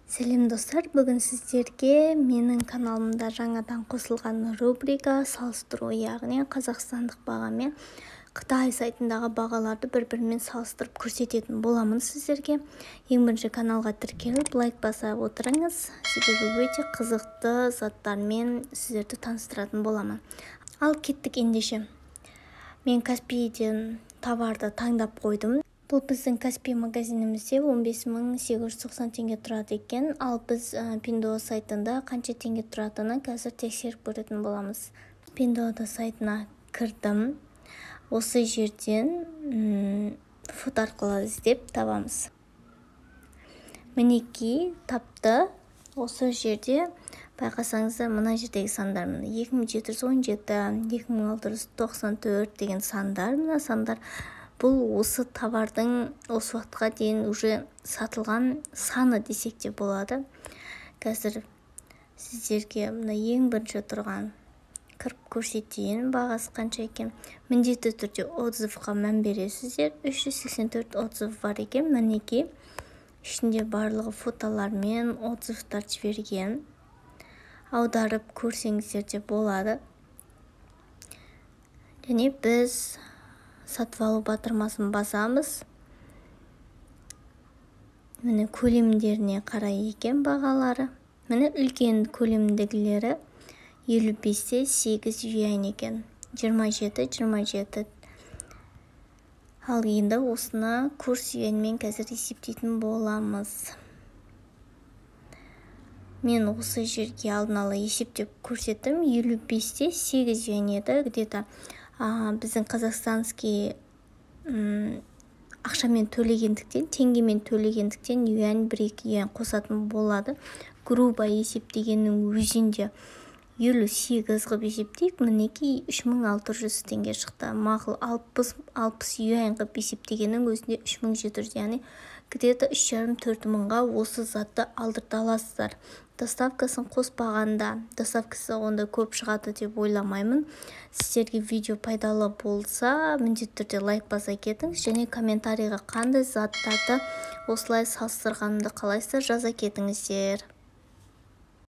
Сәлем, достар! Бүгін сіздерге менің каналымда жаңадан қосылған рубрика салыстыру, яғни қазақстандық баға мен Қытай сайтындағы бағаларды бір-бірімен салыстырып көрсететін боламын сіздерге. Ең бірінші каналға тіркеліп, лайк баса отырыңыз, себебі өте қызықты заттармен сіздерді таныстыратын боламын. Ал кеттік ендеше. Мен Каспийден товарды таңдап қойдым. Бұл біздің Каспий магазинімізде 15 890 теңге тұрады екен. Ал біз Пиндуо сайтында қанша теңге тұратынын қазір тексеріп көретін боламыз. Пиндуодуо сайтына кірдім. Осы жерден фото арқылы іздеп табамыз. Мінекей, тапты. Осы жерде байқасаңыздар, мына жердегі сандар, міне, 2717, 2694 деген сандар. Мына сандар бұл осы товардың осы уақытқа дейін уже сатылған саны десек те болады. Қазір сіздерге мына ең бірінші тұрған кіріп көрсетейін, бағасы қанша екен. Міндетті түрде отзывқа мән бересіздер. 384 отзыв бар екен. Мінекей, ішінде барлығы фотолармен отзывтар жіберген. Аударып көрсеңіздер де болады. Және біз сатып алу батырмасын басамыз. Міне, көлемдеріне қарай екен бағалары. Міне, үлкен көлемдегілері 55-те 8 юань екен, 27, 27. Ал енді осыны курс юаньмен қазір есептейтін боламыз. Мен осы жерге алдын ала есептеп көрсеттім. 55-те 8 юань еді. Где-то біздің казахстанский ақшамен төлегендіктен, теңгемен төлегендіктен, юань, 1-2 юань қосатын болады. Грубо есептегеннің өзінде 58 қылып есептейік. Мінекей, 3600 теңге шықты. Мақұл, 60 юань қылып есептегеннің өзінде 3700, яғни где-то 3,5-4 мыңға осы затты алдырта аласыздар, доставкасын қоспағанда. Доставкасы онда көп шығады деп ойламаймын. Сіздерге видео пайдалы болса, міндетті түрде лайк баса кетіңіз және комментарийға қандай заттарды осылай салыстырғанымды қалайсыздар, жаза кетіңіздер.